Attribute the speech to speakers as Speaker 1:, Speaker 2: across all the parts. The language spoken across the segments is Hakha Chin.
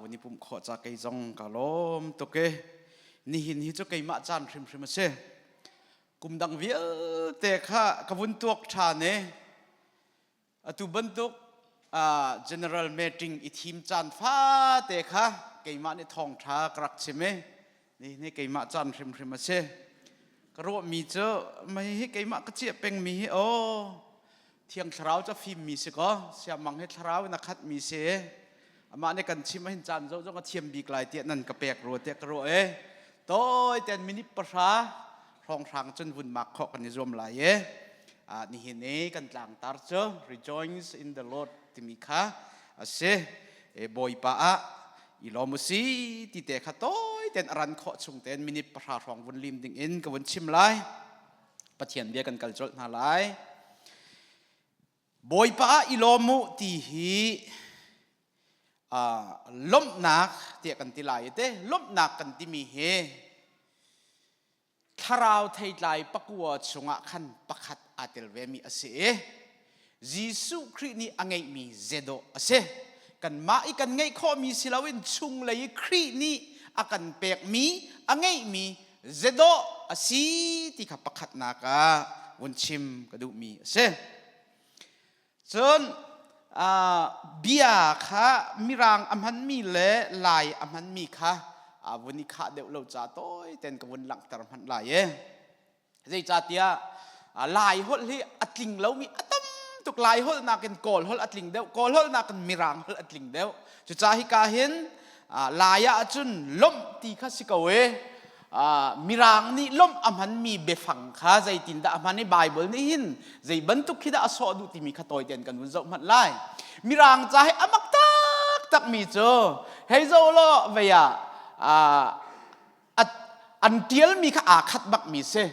Speaker 1: ka vun i pumh khawh ca kei zong ka lawm tuk i nihin hi cu keimah caan hrimhrim a si. Kum dang vialte kha ka vun tuak ṭhan i atu bantuk general meeting i thim caan fate kha keimah nih thawngṭha ka rak chim i nihin hi keimah caan hrimhrim a si. Ka ruahmi cu mei hi keimah ka ciah pengmi hi aw Thiang Thlarau cu a fimmi si kaw siamang hi thlarau in a khatmi si. Amah nih kan chim ahhin caan zoh zong a thiam bik lai tiah nan ka pek rua tiah ka ruah i tawi ten minute 10 hrawnghrang cun vun mak khawh kan i zuam lai i nihin i kan tlangtar cu Rejoice in the Lord timi kha a si. E Bawipa ah i lawm u si ti te kha tawi ten a ran khawh chung ten minute 10 hrawng vun lim ding in ka vun chim lai. Pathian bia kan kal colh hna lai. Bawipa ah i lawm u ti hi lawmhnak tiah kan ti lai te lawmhnak kan timi hi thlarau theitlai pakua chungah khan pakhat aa tel ve mi a si i Jesuh Khrih nih a ngeihmi zedawh a si. Kanmah i kan ngeih khawhmi si loin chunglei i Khrih nih a kan pekmi a ngeihmi zedawh a si ti kha pakhatnak ah vun chim ka duhmi a si. Cun bia kha Mirang a hmanmi le Lai a hmanmi kha vun i khah deuh lo ca tawi ten ka vun langhter hmanh lai e. Zeicahtiah Lai holh hi a tling lomi a tam tuk. Lai holh nakin Kawl holh a tling deuh, Kawl holh nakin Mirang holh a tling deuh. Cucaah hika hin Lai ah cun lawmh ti kha si ko e. Mirang nih lawmh a hmanmi biafang kha zeitindah a hman i Bible nih hin zei bantuk khi dah a sawh duh timi kha tawi tein kan vun zoh hmanh lai. Mirang ca hi a mak taktakmi cu hei zoh law vei ah an ṭialmi kha aa khat bakmi si.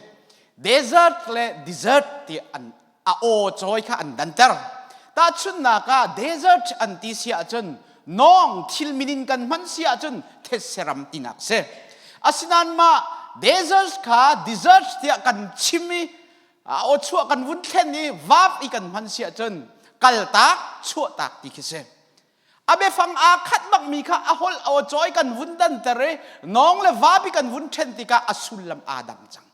Speaker 1: Desert le dessert ti an a aw cawi kha an danter. Tahchunhnak ah desert an ti si ahcun nawng thil min in kan hman si ahcun thetse ram tinak si. Asinain mah desert kha dessert tiah kan chim i a aw chuah kan vun thlen i verb i kan hman si ahcun kaltak chuahtak ti khi si. A biafang aa khat bakmi kha a holh aw cawi kan vun danter i nawng le vapi kan vun ṭhen tikah a sullam aa dang cang.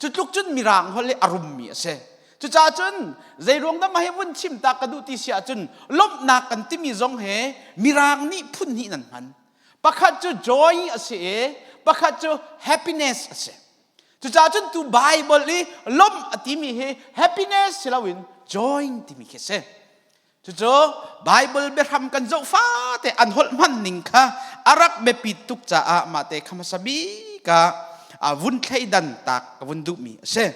Speaker 1: Cu tluk cun Mirang holh hi a rummi a si. Cucaah cun zeiruang dah mah hi vun chim ta ka duh ti si ahcun lawmhnak kan timi zong he Mirang nih phun hnih nan hman. Pakhat cu joy a si i pakhat cu happiness a si. Cucaah cun tu Bible i lawmh a timi hi happiness si loin joy timi khi a si. Cucu Bible biahram kan zoh fate an holh hman ning kha a rak biapit tuk caah mah te kha hmasa bik ah vun thleidan tak ka vun duhmi a si.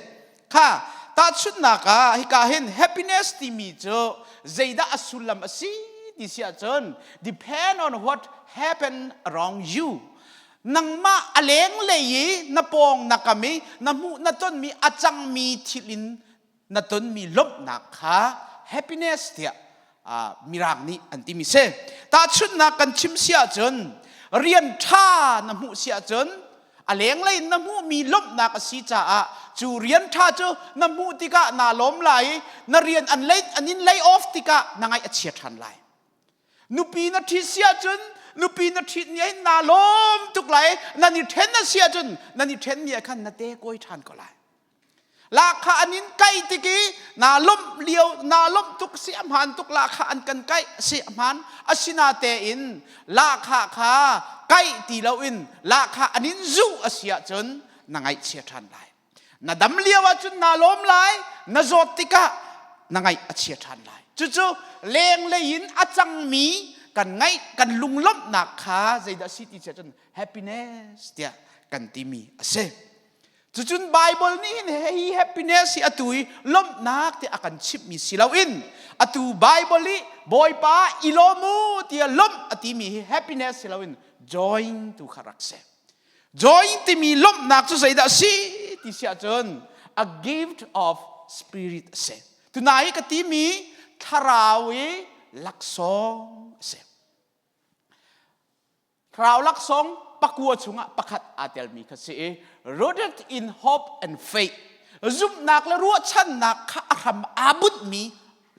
Speaker 1: Kha tahchunhnak ah hika hin happiness timi cu zeidah a sullam a si ti si ahcun depend on what happen around you. Nangmah a lenglei i na pawng na kam i na hmuh na tonmi a cangmi thil in na tonmi lawmhnak kha happiness tiah mirang nih an timi si. Tahchunhnak kan chim si ahcun rian ṭha na hmuh si ahcun a lenglei in na hmuhmi lawmhnak a si caah cu rian ṭha cu na hmuh tikah naa lawm lai i na rian an lei an in lay off tikah na ngaih a chia ṭhan lai. Nupi na ṭhit si ahcun nupi na ṭhit ni ahhin naa lawm tuk lai nan i ṭhen a si ahcun nan i ṭhen ni ah khan na te kawi ṭhan ko lai. Lahkhah an in kaih tik i naa lawmh lio naa lawmh tuk si a hmaan tuk lahkhah an kan kaih si a hmaan asinatein lahkhah kha kaih ti loin lahkhah an in zuh a si ahcun na ngaihchia ṭhan lai. Na dam lio ahcun naa lawm lai, na zawt tikah na ngaih a chia ṭhan lai. Cucu lenglei in a cangmi kan ngaih kan lunglawmhnak kha zeidah a si ti si ahcun happiness tiah kan timi a si. Cucun Bible nih hin hi happiness hi atu i lawmhnak ti a kan chimhmi si loin atu Bible i Bawipa i lawm u tiah lawmh a timi hi happiness si loin joy tu kha rak si. Joy timi lawmhnak cu zeidah a si ti si ahcun a gift of spirit a si. Tunai ka timi thlarau i laksawng a si. Thlarau laksawng pakua chungah pakhat aa telmi kha si i rooted in hope and faith zumhnak le ruahchannak kha a hram aa bunhmi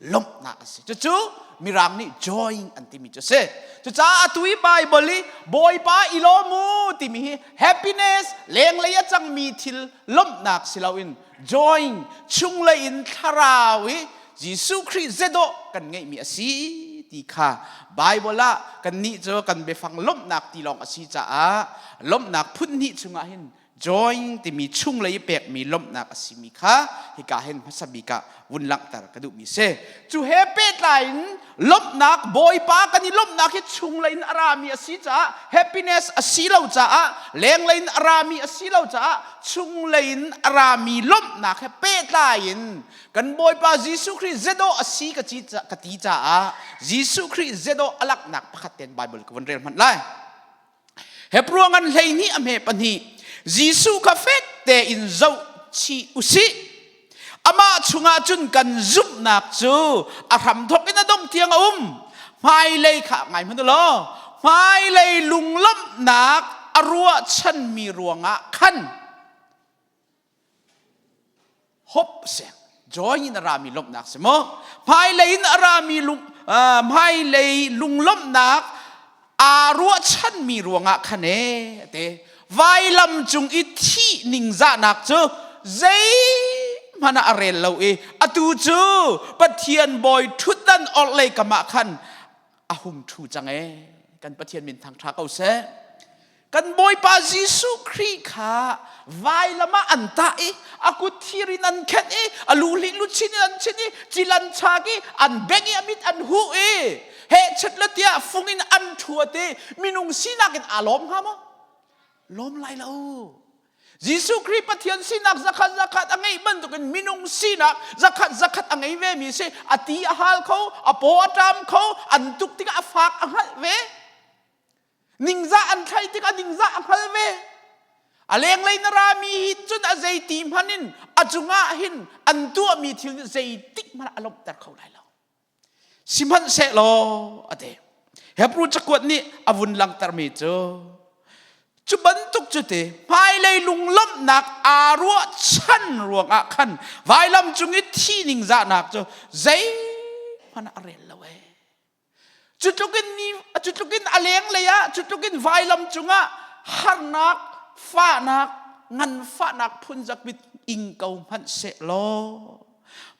Speaker 1: lawmhnak a si. Cucu Mirang nih joy an timi cu a si. Cucaah atu i Bible i Bawipa i lawm u timi hi happiness lenglei a cangmi thil lawmhnak si loin joy chunglei in thlarau i Jesuh Khrih zedawh kan ngeihmi a si ti kha Bible ah kannih cu kan biafang lawmhnak ti lawng a si caah lawmhnak phun hnih chungah hin joy timi chunglei i pekmi lawmhnak a simi kha hika hin hmasa bik ah vun langhter ka duhmi si. Cu he pehtlai in lawmhnak Bawipa kan i lawmhnak hi chunglei in a rami a si caah happiness a si lo caah lenglei in a rami a si lo caah chunglei in a rami lawmhnak he pehtlai in kan Bawipa Jesuh Khrih zedawh a si ka ti caah Jesuh Khrih zedawh a laknak pakhat ten Bible ka vun rel hmanh lai. Hebrew ngan 12 a hme pahnih Jesuh kha fek tein zoh chih usih. Amah chungah cun kan zumhnak cu a hramthawk in a dongh tiang a um. Hmailei kha ngai hmanh u law hmailei lunglawmhnak a ruahchanmi ruangah khan hope si joy in a rami lawmhnak si maw hmailei in a rami lung hmailei lunglawmhnak aa ruahchanmi ruangah khan e te vailam cung i thih ningzahnak cu zeihmanh ah a rel lo i atu cu Pathian bawi ṭhutdan orhlei kam ah khan a hung ṭhu cang e kan Pathian min thangṭha ko seh kan Bawipa Jesuh Khrih kha vailam ah an tah i a kut thir in an khenh i a lu hling luchin in an chinh i cil an chak i an bengh i a mit an huh i hehchet le tiah fung in an ṭhuat i minung sinak in aa lawm hnga maw lawm lai lo Jesuh Khrih Pathian sinak zakhat zakhat a ngeih bantukin minung sinak zakhat zakhat a ngei ve mi si a ti a hal kho a paw a ṭam kho an tuk tikah a fak a hngalh ve ningzah an thlai tikah ningzah a hngal ve a lenglei na rami hi cun a zeiti hmanh in a cungah hin an tuahmi thil nih zeitik hmanh a lawmhter kho lai lo sihmanhsehlaw a ti Hebrew cakuat nih a vun langhtermi cu cu bantuk cu ti hmailei lunglawmhnak aa ruahchan ruangah khan vailam cung i thi ningzahnak cu zeihmanh a rel lo ee Cu tlukin ni cu tlukin a lenglei ah cu tlukin vailam cungah harnak fahnak nganfahnak phunzakbit ing ko hmanh seh law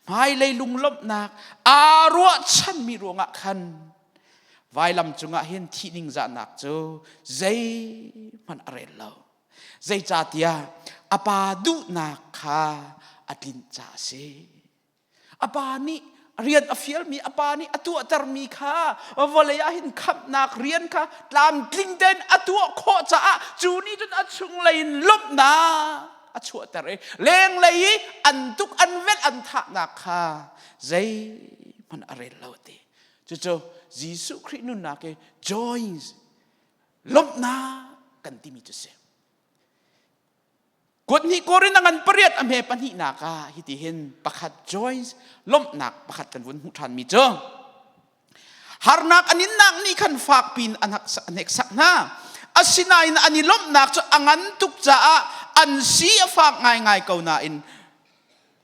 Speaker 1: hmailei lunglawmhnak aa ruahchanmi ruangah khan vailam cungah hin thih ningzahnak cu zeihmanh a rel lo zeicahtiah a pa duhnak kha a tlinh caah a si A pa nih rian a fialmi a pa nih a tuahtermi kha vawlei ah hin khamhnak rian kha tlamtling tein a tuah khawh caah cu nih cun a chunglei in lawmhnak a chuahter i lenglei i an tuk an velh an thahnak kha zeihmanh a rel lo ti cucu Jesuh Khrih nunnak i joy lawmhnak kan timi cu si Kuat hnih Korin a ngan pariat a hme pahnihnak ah hiti hin pakhat joins lawmhnak pakhat kan vun hmuh ṭhanmi cu harnak an innak nih khan fak piin an hneksak hna. Asinain an i lawmhnak cu a ngan tuk caah an si a fak ngaingai ko nain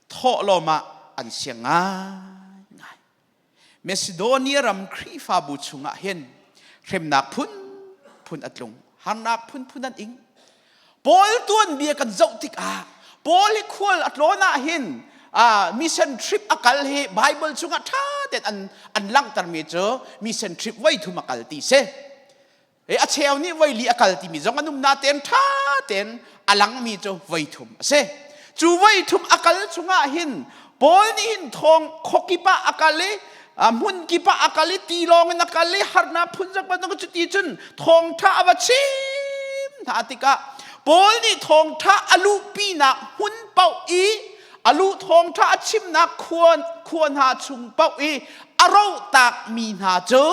Speaker 1: thawhlawm ah an siang ngaingai. Macedonia ram Khrihfabu chungah hin hremnak phunphun a tlung, harnak phunphun an ing. Paul tuanbia kan zoh tikah Paul hi khual a tlawn ah hin mission trip a kal hi Bible chungah ṭha tein an, an langhtermi cu mission trip voi thum a kal ti si. A cheu nih voi li a kal timi zong an um natein ṭha tein a langmi cu voi thum a si. Cu voi thum a kal chungah hin Paul nih hin thawng khuakip ah a kal i hmun kip ah a kal i tilawng in a kal i harnak phunzak bantuk cuti cun thawngṭha a va chim hna tikah Paul nih thawngṭha a luhpinak hmun paoh i a luh thawngṭha a chimnak khua khua hna chung paoh i a rohtakmi hna cu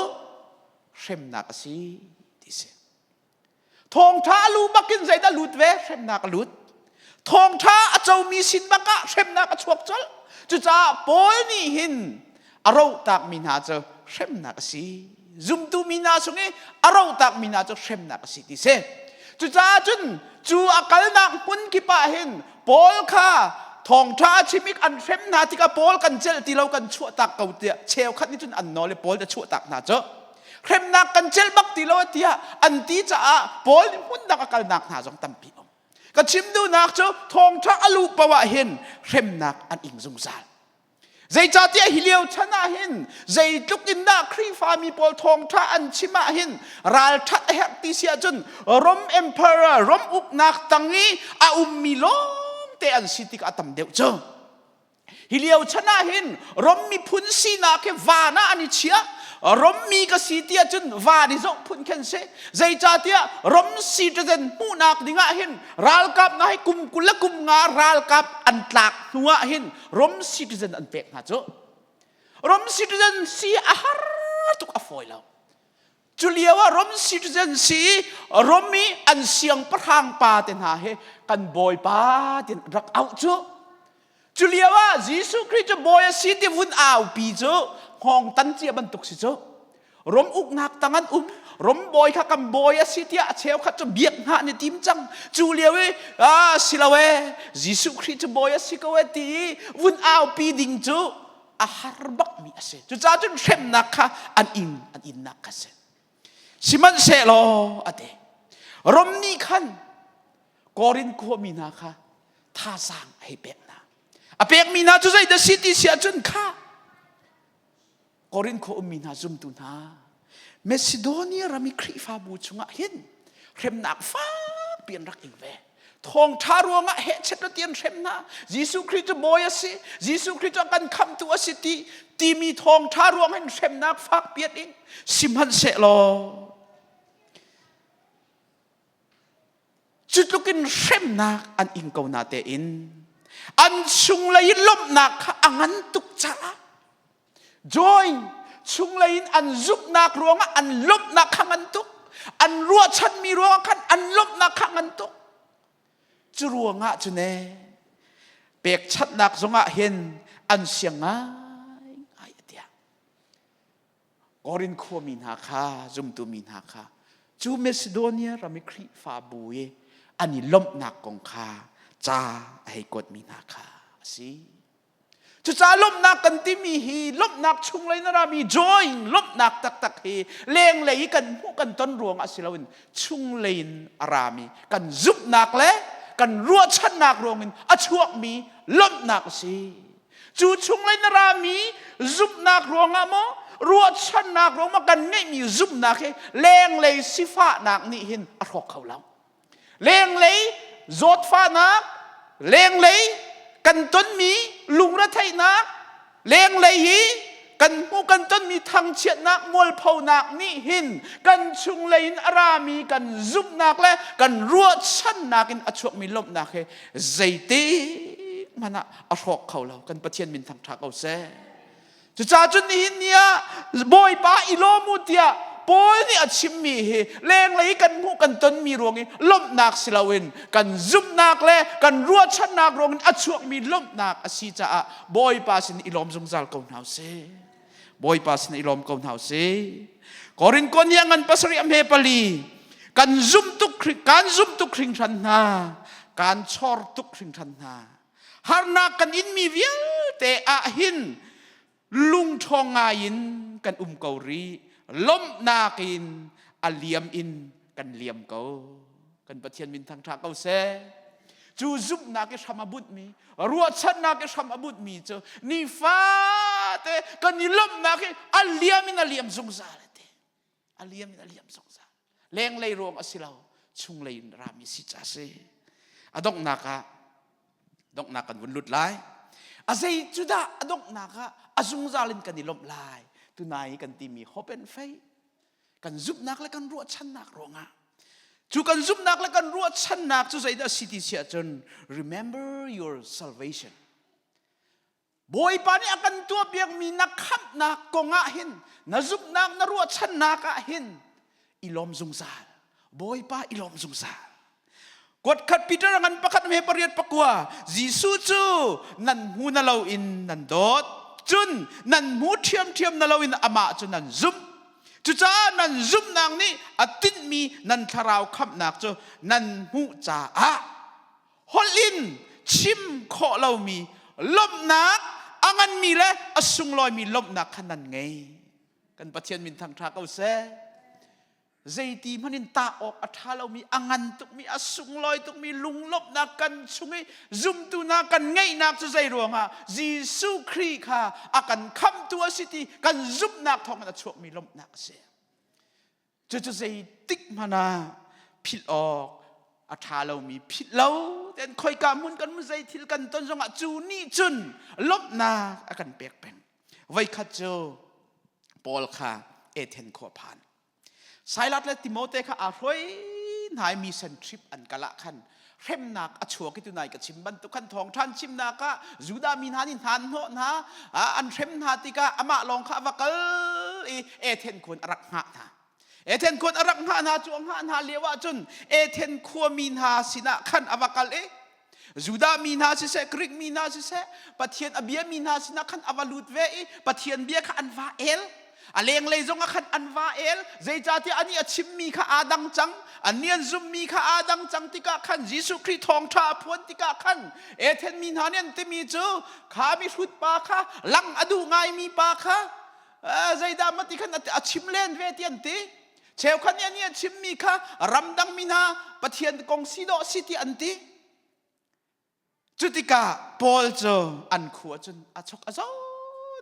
Speaker 1: hremnak a si ti si. Thawngṭha a lu bakin zeidah lut ve? Hremnak a lut. Thawngṭha a comi sin bakah hremnak a chuak colh. Cucaah Paul nih hin a rohtakmi hna cu hremnak a si. Zumtu mi hna sung i a rohtakmi hna cu hremnak a si ti si. Cucaah cun cu a kalnak hmun kip ah hin Paul kha Thawngṭha a chim i an hrem hna tikah Paul kan celh ti lo kan chuahtak ko tiah cheukhat nih cun an nawl i Paul a chuahtak hna cu. Hremnak kan celh bak ti lo tiah an ti caah Paul nih hmun dang a kalnak hna zong tampi um. Ka chim duhnak cu thawngṭha a luh paoh ah hin hremnak an ing zungzal. Zeicahtiah hi lio chan ah hin zeitluk in dah Khrihfami pawl thawngṭha an chim ah hin ralṭhat a herh ti si ahcun Rom Emperor, Rom uknak tang i a ummi lawngte an si tikah a tam deuh cu. Hi lio chan ah hin Rom miphun sinak hi van ah an i chia. Rom mi ka si ti ahcun van i zoh phun khin si. Zeicahtiah Rom citizen hmuhnak ding ah hin ralkap hna hi kum 20 le kum nga ralkap an tlak hnu ah hin Rom citizen an pek hna cu. Rom citizen si a har tuk a fawi lo. Cu lio ah Rom citizen si i Rom i an siangpahrang pa te hna he kan bawipa tin rak auh cu. Cu lio ah Jesuh Khrih cu bawi a si ti vun aupi cu hngawng tan cia bantuk si cu. Rom uknak tang an um. Rom bawi kha kan bawi a si tiah a cheukhat cu biak hna an i tim cang. Cu lio i ah si lo e Jesuh Khrih cu bawi a si ko e ti i vun aupi ding cu a har bakmi a si. Cucaah cun hremnak kha an ing an innak kha si. Sihmanhsehlaw a ti. Rom nih khan Korin khuami hna kha thazaang a hei pek hna. A pekmi hna cu zeidah si ti si ahcun kha Korin khua ummi hna zumtu hna Macedonia ram i Khrihfabu chungah hin hremnak fakpi an rak ing ve. Thawngṭha ruangah hehchet ti an hrem hna. Jesuh Khrih cu bawi a si. Jesuh Khrih cu a kan khamhtu a si ti timi thawngṭha ruang hin hremnak fakpi an ing. Sihmanhsehlaw Cu tluk in hremnak an ing ko na tein an chunglei in lawmhnak kha a ngan tuk caah joy chunglei in an zumhnak ruangah an lawmhnak kha ngan tuk an ruahchanmi ruangah khan an lawmhnak kha ngan tuk cu ruangah cun e pekchanhnak zongah hin an siang ngai ngai tiah Korin khuami hna kha zumtu mi hna kha cu Macedonia ram i Khrihfabu i an i lawmhnak kong kha ca a hei kuatmi hna kha a si. Cucaah lawmhnak kan timi hi lawmhnak chunglei na rami joy lawmhnak taktak hi lenglei i kan hmuh kan ton ruangah si loin chunglei in a rami kan zumhnak le kan ruahchannak ruangin a chuakmi lawmhnak a si. Cu chunglei na rami zumhnak ruangah maw ruahchannak ruangah kan ngeihmi zumhnak hi lenglei sifahnak nih hin a hrawk kho lo. Lenglei zawtfahnak, lenglei kan tonmi lungretheihnak, lenglei hi kan hmuh kan tonmi thangchiatnak mualphonak nih hin kan chunglei in a rami kan zumhnak le kan ruahchannak in a chuakmi lawmhnak hi zeitik hmanh ah a hrawk kho lo kan Pathian min thangṭha ko seh cucaah cun nihin ni ah Bawipa i lawm u tiah Paul nih a chimmi hi lenglei kan hmuh kan tonmi ruang i lawmhnak si loin kan zumhnak le kan ruahchannak ruangin a chuakmi lawmhnak a si caah Bawipa sin i lawm zungzal ko hna usih. Bawipa sin i lawm ko hna usih. Korin konia ngan pasarih a hme pali kan zum tuk kan zum tuk hringhran hna kan chor tuk hringhran hna harnak kan inmi vialte ah hin lungṭhawng ngai in kan um ko rih lawmhnak in a liam in kan liam ko kan Pathian min thangṭha ko seh cu zumhnak i hram a bunhmi ruahchannak i hram a bunhmi cu nifate kan i lawmhnak hi a liam in a liam zungzal ati a liam in a liam zungzal lenglei ruang a si lo chunglei in rami si ca si a donghnak ah donghnak kan vun lut lai a zei cu dah a donghnak ah a zungzal in kan i lawmh lai tunai kan timi hope and faith kan zumhnak le kan ruahchannak ruangah cu kan zumhnak le kan ruahchannak cu zeidah si ti si ahcun remember your salvation Bawipa nih a kan tuahpiakmi na khamhnak kong ah hin na zumhnak na ruahchannak ah hin i lawm zungzal Bawipa i lawm zungzal Kuat khat Peter ngan pakhat he pariat pakua Jesuh cu nan hmu na lo in nan dawt cun nan hmu ṭhiamṭhiam na lo in amah cu nan zumh cucaah nan zumhnak nih a tinhmi nan thlarau khamhnak cu nan hmuh caah holh in Chim khawh lomi lawmhnak a nganmi le a sunglawimi lawmhnak kha nan ngei. Kan Pathian min thangṭha ko seh. Zeiti hmanh in tah awk a ṭha lomi, a ngan tukmi, a sunglawi tukmi lunglawmhnak kan chung i zumtu hna kan ngeihnak cu zei ruangah Jesuh Khrih kha a kan khamhtu a si ti kan zumhnak thawngin a chuakmi lawmhnak a si. Cucu zeitik hmanh ah philh awk a ṭha lomi philh lo ten khoika hmun kan zei thil kan ton zongah cu nih cun lawmhnak a kan pek peng. Voikhat cu Paul kha Athen khua phan. Silas le Timote kha aa hruai hna i mission trip an kal ah khan hremnak a chuak i tunai ka chim bantuk khan thawngṭhan chimnak ah Judah mi hna nih hna an hnawh hna an hrem hna tikah amah lawng kha a va kal i Athen khua in a rak hngah hna. Athen khua a rak hngah hna cu a hngah hna lio ah cun Athen khuami hna sinah khan a va kal i Judah mi hna siseh, Greek mi hna siseh, Pathian a biami hna sinah khan a va lut ve i Pathian bia kha an va el. A lenglei zongah khan an va el. Zeicahtiah anih a chimmi kha aa dang cang. Annih an zummi kha aa dang cang tikah khan Jesuh Khrih thawngṭha a phuan tikah khan Ethen mi hna nih an timi cu kha mihrut pa kha lang a duh ngaimi pa kha zeidah ma ti khan a chim len ve ti an ti. Cheukhat nih anih a chimmi kha ramdang mi hna Pathian kong si dawh si ti an ti. Cutikah Paul cu an khua cun a chok a zo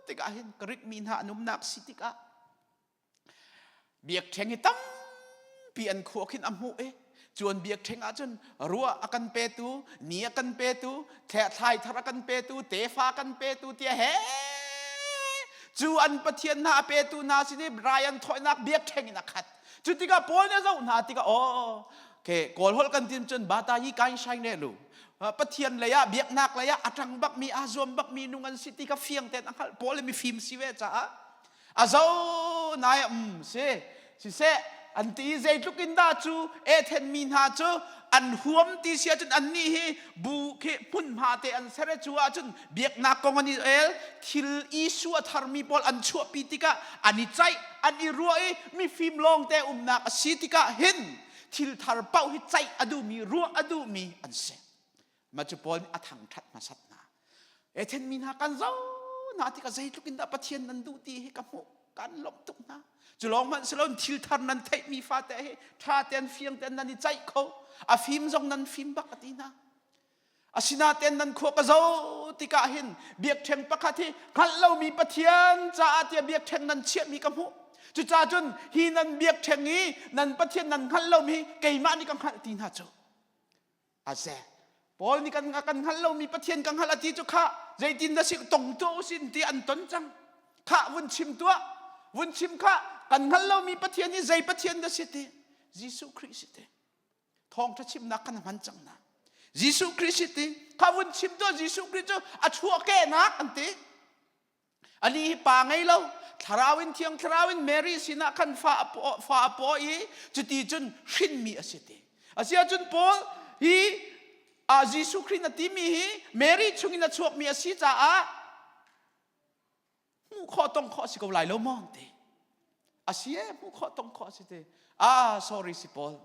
Speaker 1: tikah hin Greek mi hna an umnak si tikah biakṭheng hi tampi an khua khin a hmuh i cu an biakṭheng ahcun ruah a kan petu, ni a kan petu, thlai thar a kan petu, tefa a kan petu tiah he cu an pathian hna a petu hna sin i rai an thawinak biakṭheng in a khat. Cu tikah Paul nih a zoh hna tikah aw ke Kawl holh kan tim cun bata yi kai shai ne lu Pathian lei ah biaknak lei ah a ṭang bakmi aa zuam bakmi nung an si ti kha fiang tein a hngalh Paul hi mifim si ve caah a zo nai um si siseh an ti zeitluk in dah cu Ethen mi hna cu an huam ti si ahcun annih hi bu khi hmunhma te an ser cu ahcun biaknak kong an i el thil isu a tharmi pawl an chuahpi tikah an i caih an i ruah i mifim lawng te umnak a si tikah hin thil thar paoh hi caih a duhmi ruah a duhmi an si Mah cu Paul nih a thangṭhat hmasat hna. Ethen mi hna kan zoh hna tikah zeitluk in dah Pathian nan duh ti hi ka hmuh kan lawmh tuk hna. Cu lawng hmanh si loin thil thar nan theihmi fate hi ṭha tein fiang tein nan i ceih kho. A fim zong nan fim bak a ti hna. Asinain nan khua ka zoh tikah hin biakṭheng pakhat hi hngalh lomi Pathian caah tiah biakṭheng nan chiahmi ka hmuh. Cucaah cun hi nan biakṭheng i nan Pathian nan hngalh lomi keimah nih ka hngalh ti hna cu. A ze. Paul nih kan kan hngalh lomi Pathian ka hngalh a ti cu khah zeitin dah si tong tuah usin ti an ton cang. Khah vun chim tuah. Vun chim khah kan hngalh lomi Pathian hi zei Pathian dah si ti? Jesuh Khrih si ti. Thawngṭha chimnak kan hman cang na. Jesuh Khrih si ti. Khah vun chim tuah Jesuh Khrih cu a chuahkehnak an ti. Ali hi pa ngei lo thlarau in thiang thlarau in Mary sinah khan fa a fa a paw i cuti cun hrinmi a si ti asiahcun Paul hi a Jesuh Khrih na timi hi Mary chungin a chuakmi a si caah hmuh khawh tong khawh si ko lai lo maw ti a si e hmuh khawh tong khawh si ti ah sorry si Paul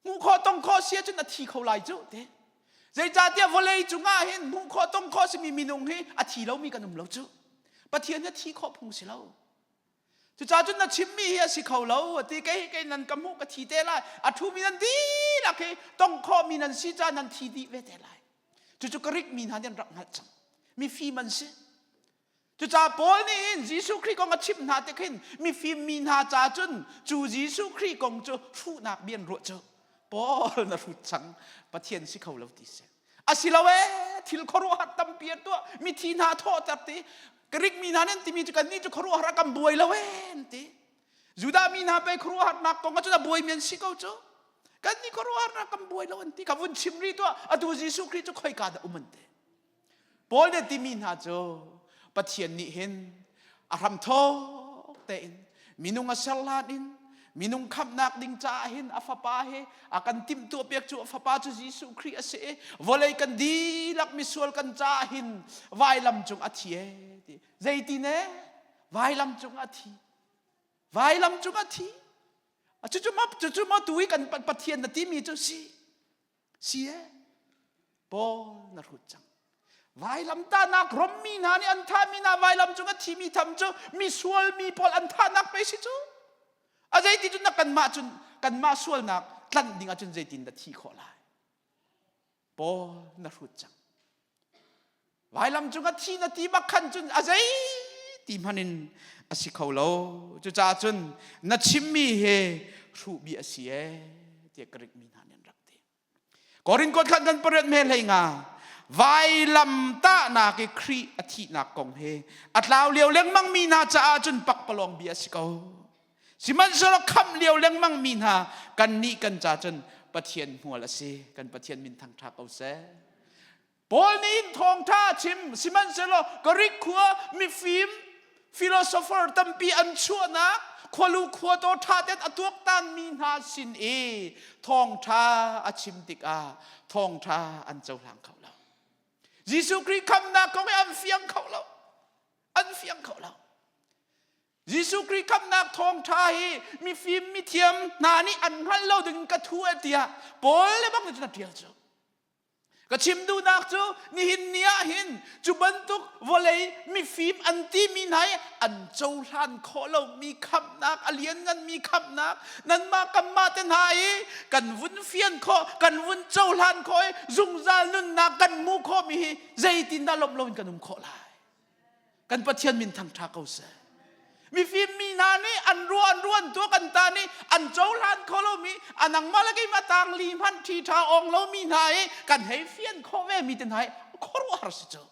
Speaker 1: Hmuh khawh tong khawh si ahcun a thi kho lai cu te. Zeicahtiah vawlei cungah hin hmuh khawh tong khawh simi minung hi a thi lomi kan um lo cu. Pathian hi thi khawh phung si lo. Cucaah cun na chimmi hi a si kho lo a ti kei kei nan ka hmuh ka thi te lai a thumi nan dihlak hi tong khawhmi nan si caah nan thi dih ve te lai. Cucu Greek mi hna nih an rak hngalh cang. Mifim an si. Cucaah Paul nih hin Jesuh Khrih kong a chimh hna tik hin mifim mi hna ca cun cu Jesuh Khrih kong cu hruhnak bia an ruah cu Paul na hrut cang Pathian si kho lo ti si. Asilo ee thil khuaruahhar tampi an tuah mithi hna thawhter ti Greek mi hna nih an timi cu kannih cu khuaruahhar a kan buai lo ee an ti. Judah mi hna pei khuaruahharnak kong ahcun a buaimi an si ko cu. Kannih khuaruahharnak kan buai lo an ti. Ka vun chim rih tuah atu Jesuh Khrih cu khoika dah um an ti. Paul nih timi hna cu Pathian nih hin a hramthawk tein minung a ser hlan in minung khamhnak ding caah hin a fapa he a kan timhtuah piak cu a fapa cu Jesuh Khrih a si i vawlei kan dihlak misual kan caah hin vailam cung a thi e ti zeitin e vailam cung a thi vailam cung a thi cucu ma cucu ma tu i kan Pathian na timi cu si si e. Paul na hrut cang. Vailamtahnak Rommi hna nih an thahmi hna vailam cung a thimi tham cu misual mi pawl an thahnak pei si cu. A zeiti cun na kanmah cun kanmah sualnak tlanh ding ahcun zeitin dah thi khawh lai? Paul na hrut cang. Vailam cung a thi na ti bak khan cun a zei ti hmanh in a si kho lo. Cucaah cun na chimmi hi hruh bia a si ee tiah Greek mi hna nih an rak ti. Korin kuat khan kan pariat me hlei nga vailam tahnak i Khrih a thihnak kong he a tlau lio lengmang mi hna caah cun pakpalawng bia a si ko. Sihmanhsehlaw khamh lio lengmang mi hna kannih kan ca cun Pathian hmual a si. Kan Pathian min thangṭha ko seh. Paul nih hin thawngṭha a chim sihmanhsehlaw Greek khua mifim philosopher tampi an chuahnak khualu khua taw ṭha tein a tuaktan mi hna sin i thawngṭha a chim tikah thawngṭha an cohlang kho lo. Jesuh Khrih khamhnak kong hi an fiang kho lo. An fiang kho lo. Jesuh Khrih khamhnak thawngṭha hi mifim mithiam hna nih an hngalh lo ding ka thu e tiah Paul le bak nih cun a ṭial cu. Ka chim duhnak cu nihin ni ah hin cu bantuk vawlei mifim an timi hna hi an cohlan khawh lomi khamhnak a liannganmi khamhnak nanmah kanmah te hna i kan vun fian khawh kan vun cohlan khawh i zungzal nunnak kan hmuh khawhmi hi zeitindah lawmh loin kan um khawh lai? Kan Pathian min thangṭha ko seh. Mifim mi hna nih an ruah an ruan tuak an ta nih an cohlan kho lomi a nangmah le keimah tang li hmanh ṭhi ṭha ong lomi hna i kan hei fian khawh ve mi te hna hi khuaruahhar si cu.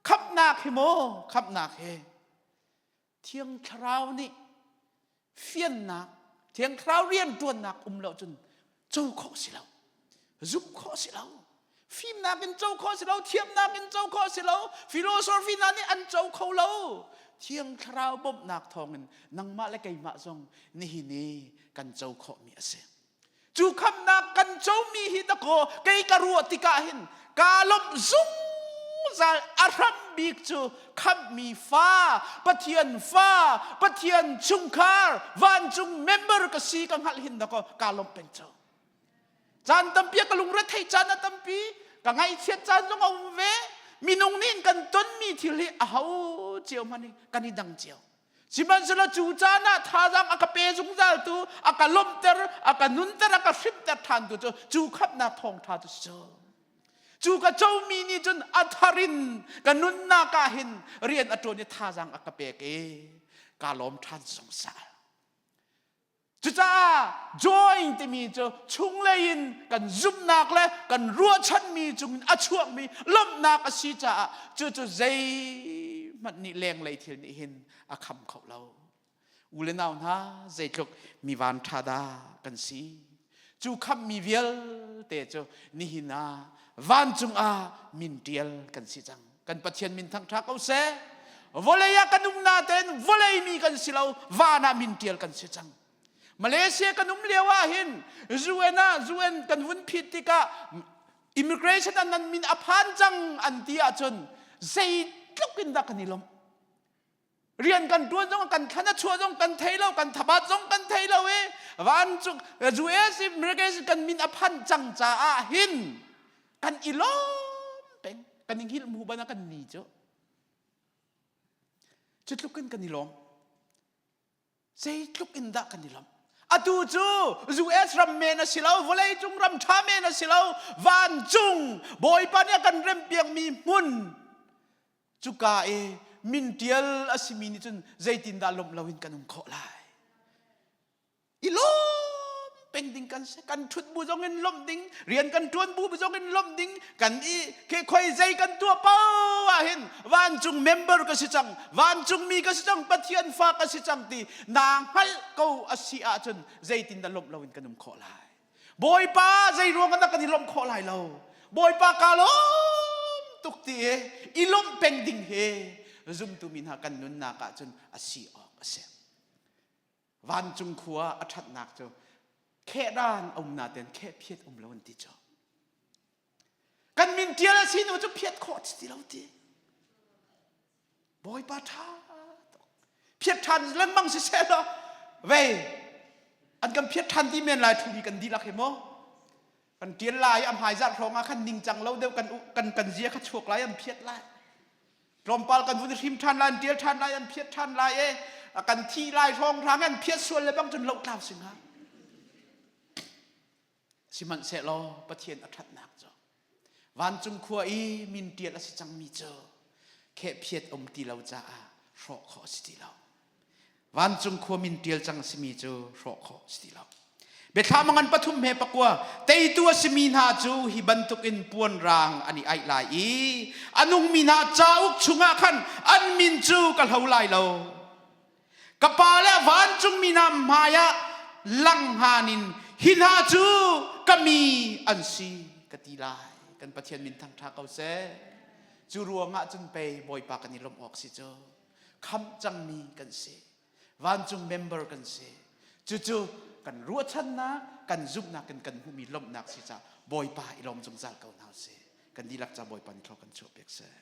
Speaker 1: Khamhnak hi maw khamhnak hi Thiang Thlarau nih fiannak Thiang Thlarau rianṭuannak um lo cun co khawh si lo zumh khawh si lo fimnak in co khawh si lo thiamnak in co khawh si lo philosophy hna nih an co kho lo Thiang Thlarau bawmhnak thawngin nangmah le keimah zong nihin i kan co khawhmi a si. Cu khamnak kan comi hi dakaw kei ka ruah tikah hin kaa lawmh zungzal a hram bik cu khamhmi fa Pathian fa Pathian chungkhar vancung member ka si ka hngalh hin dakaw kaa lawmh peng cu. Caan tampi ka lungre thei caan a tampi ka ngaihchiat caan zong a um ve minung nih kan tonmi thil hi a ho cio hmanh hi kan i dang cio. Sihmanhsehlaw cu caan ah thazaang a ka pe zungzaltu, a ka lawmhter, a ka nunter, a ka hrimhter ṭhantu cu cu khamhnak thawngṭha cu si cu. Cu ka comi nih cun a thar in ka nunnak ah hin rian a ṭuan i thazaang a ka pek i kaa lawm ṭhan zungzal. Cucaah join timi cu chunglei in kan zumhnak le kan ruahchanmi cungin a chuakmi lawmhnak a si caah cucu zeihmanh nih lenglei thil nih hin a kham kho lo. U le nau hna zeitluk mi van ṭha dah kan si. Cu khammi vialte cu nihin ah vancung ah min ṭial kan si cang. Kan Pathian min thangṭha ko seh. Vawlei ah kan um natein vawlei mi kan si lo, van ah min ṭial kan si cang. Malaysia kan um lio ah hin UN ah UN kan vun phit tikah immigration an nan min a phan cang an ti ahcun zeitluk in dah kan i lawmh. Rian kan ṭuan zong kan thlan a chuah zong kan thei lo, kan thabat zong kan thei lo i vancung US immigration kan min a phan cang caah hin kan i lawm peng kan i hngilh mu bana kan ni cu cu tluk in kan i lawm zeitluk in dah kan i lawm atu cu US ram men a si lo vawlei cung ram ṭha men a si lo vancung Bawipa nih a kan rempiakmi hmun cuka i min ṭial a simi nih cun zeitindah lawmh loin kan um khawh lai i lawm peng ding kan si kan ṭhut bu zong in lawmh ding rian kan ṭuan bu zong in lawmh ding kan i ke khoi zei kan tuah paoh ah hin vancung member ka si cang vancung mi ka si cang Pathian fa ka si cang ti naa hngalh ko a si ahcun zeitin dah lawmh loin kan um khawh lai Bawipa zei ruang ah dah kan i lawmh khawh lai lo Bawipa ka lawm tuk ti i i lawmh peng ding hi zumtu mi hna kan nunnak ah cun a si awk a si Vancung khua a ṭhatnak cu khehdan a um naten khehphiat um lo an ti cu. Kan min ṭial a si nu cu phiat khawh ti lo ti. Bawipa ṭha tuk. Phiat ṭhan lengmang si seh law vei an kan phiat ṭhan ti men lai thu mi kan dihlak hi maw? Kan ṭial lai a hmaizarh hrawng ah khan ningcang lo deuh kan kan kan zia kha chuak lai an phiat lai. Tlawmpal kan vun hrim ṭhan lai an ṭial ṭhan lai an phiat ṭhan lai e kan thi lai hrawng hrang an phiat sual le bang cun lohtlau si hnga. Sihmanhsehlaw Pathian a ṭhatnak cu vancung khua i min ṭial a si cangmi cu khehphiat um ti lo caah hrawh khawh a si ti lo. Vancung khua min ṭial cang a simi cu hrawh khawh a si ti lo. Biathlam ngan pathum he pakua teitu a simi hna cu hi bantukin puan raang an i aih lai i a nungmi hna cauk chungah khan an min cu ka hlo lai lo. Ka pa le vancungmi hna hmaiah langhngan in hi hna cu ka mi an si ka ti lai. Kan Pathian min thangṭha ko seh. Cu ruangah cun pei Bawipa kan i lawmh awk si cu. Khamh cangmi kan si. Vancung member kan si. Cucu kan ruahchannak, kan zumhnak in kan hmuhmi lawmhnak si caah Bawipa i lawm zungzal ko hna usih. Kan dihlak ca Bawipa nih thlua kan chuah piak seh.